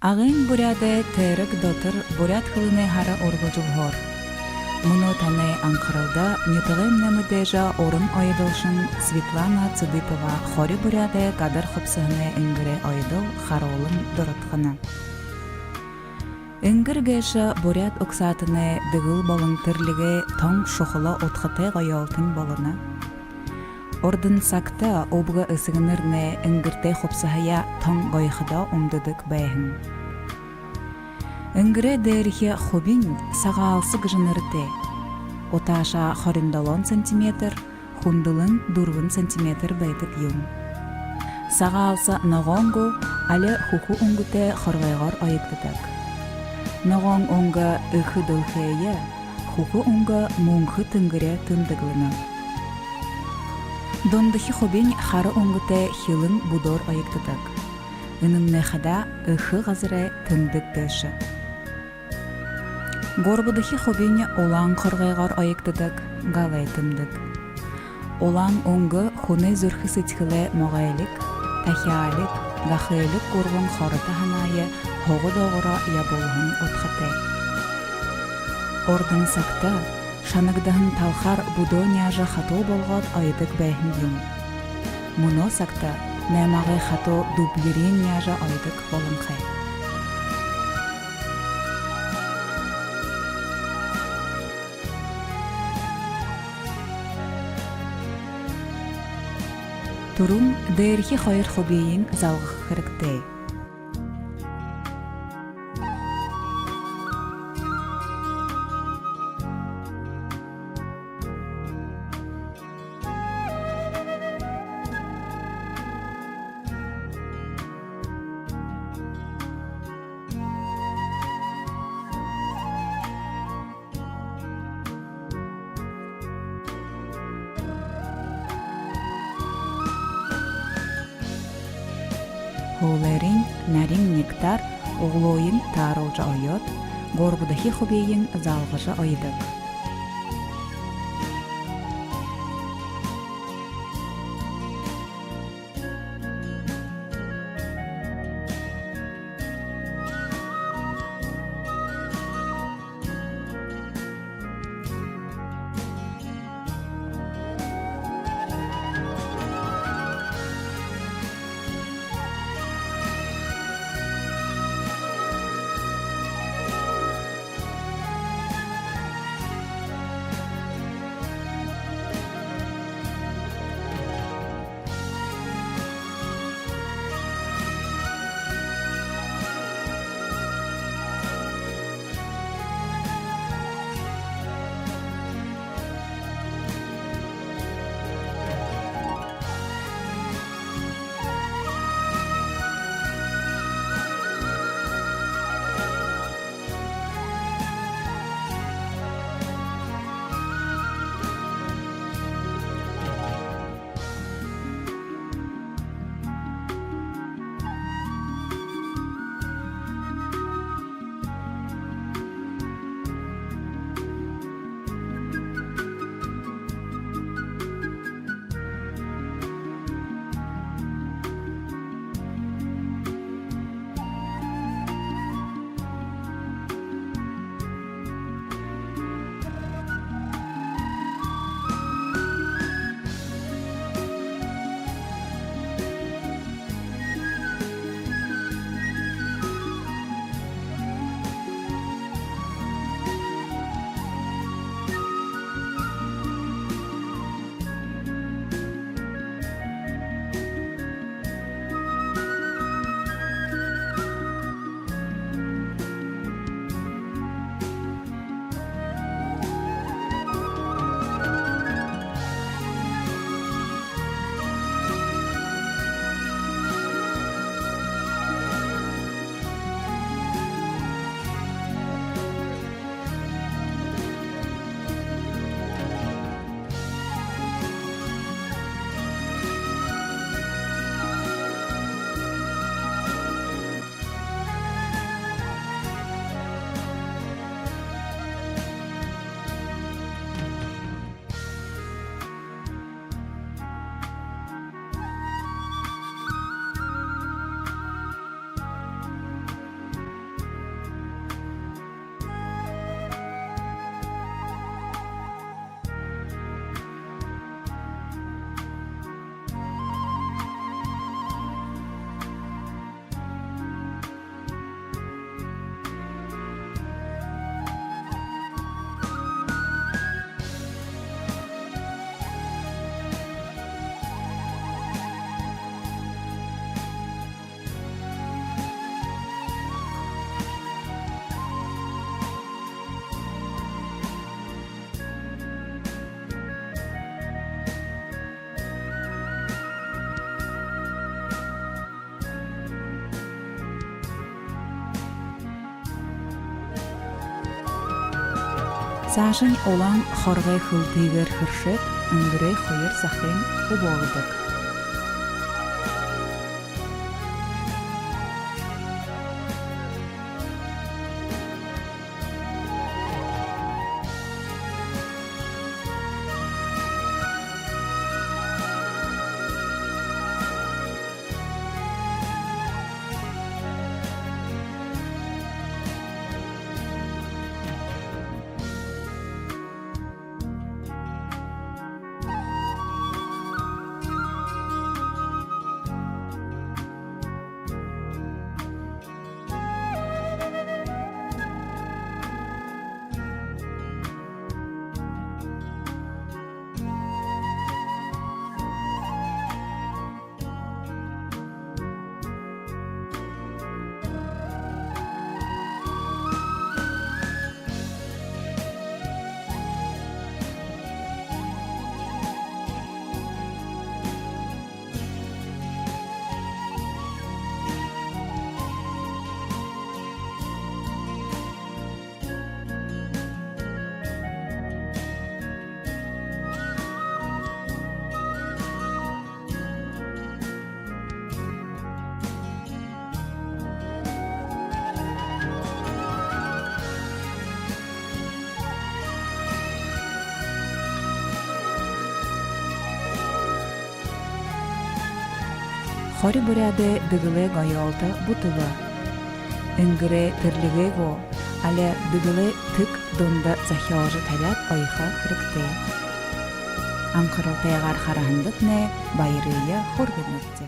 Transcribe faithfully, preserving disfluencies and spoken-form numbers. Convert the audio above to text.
Агын Буряадай тойрог дотор буряад хэлэнэй һара үргэлжэлһөөр. Мүнөө танай анхаралда нютагаймнай мэдээжэ уран оёдолшон Светлана Цыдыпова хори Буряадай гадар хубсаһанай энгэрэй оёдол харуулан дурадхана. Энгэр гээшэ буряад угсаатанай дэгэл болон тэрлигэй тон шухала удхатай гоёолтонь болоно. Урдын сагта үбгэ эсэгэнэрнай энгэртэй хубсаһаяа тон гоёходоо үмдэдэг байһан. Энгэрэй дээрэхи хубинь сагаалса гэжэ нэрэтэй. Утаашаа хорин долоон сантиметр, хүндэлэн дүрбэн сантиметр байдаг юм. Сагаалса ногоон гү, али хүхэ үнгэтэй хоргойгоор оёгдодог. Ногоон үнгэ эхэ дэлхэйе, хүхэ үнгэ мүнхэ тэнгэреэ тэмдэглэнэ. Дундахи хубинь хара үнгэтэй хилэн бүдөөр оёгдодог. Энэмнай хадаа эхэ газарай тэмдэг гээшэ. Гурбадахи хубинь улаан хоргойгоор оёгдодог, галай тэмдэг. Улаан үнгэ хүнэй зүрхэ сэдьхэлэй могойлиг, тахяалиг, гахайлиг гурбан хорото һанаае һуга доогуур ябуулһан удхатай. Урдын сагта шанагдаһан талхаар бүдөө няажа хатуу болгоод оёдог байһан юм. Мүнөө сагта наймаагай хатуу дублирэн няажа оёдог болонхой. Түрүүн дээрэхи хоёр хубиень залгаха хэрэгтэй. Һүүлээрынь нарин нягтаар углыень тааруулжа оёод, гурбадахи хубиень залгажа оёдог. Таашань улаан хоргой хэлтыгээр хэршээд, энгэрэй хоёр захын хубуулдаг. Хори буряадай дэгэлэй гоёолто бүтэлөө. Энгэрэй тэрлигэй гү, али дэгэлэй тэг дунда зохёожо табяад оёхо хэрэгтэй. Анхаралтайгаар хараһандатнай баярые хүргэнэбди.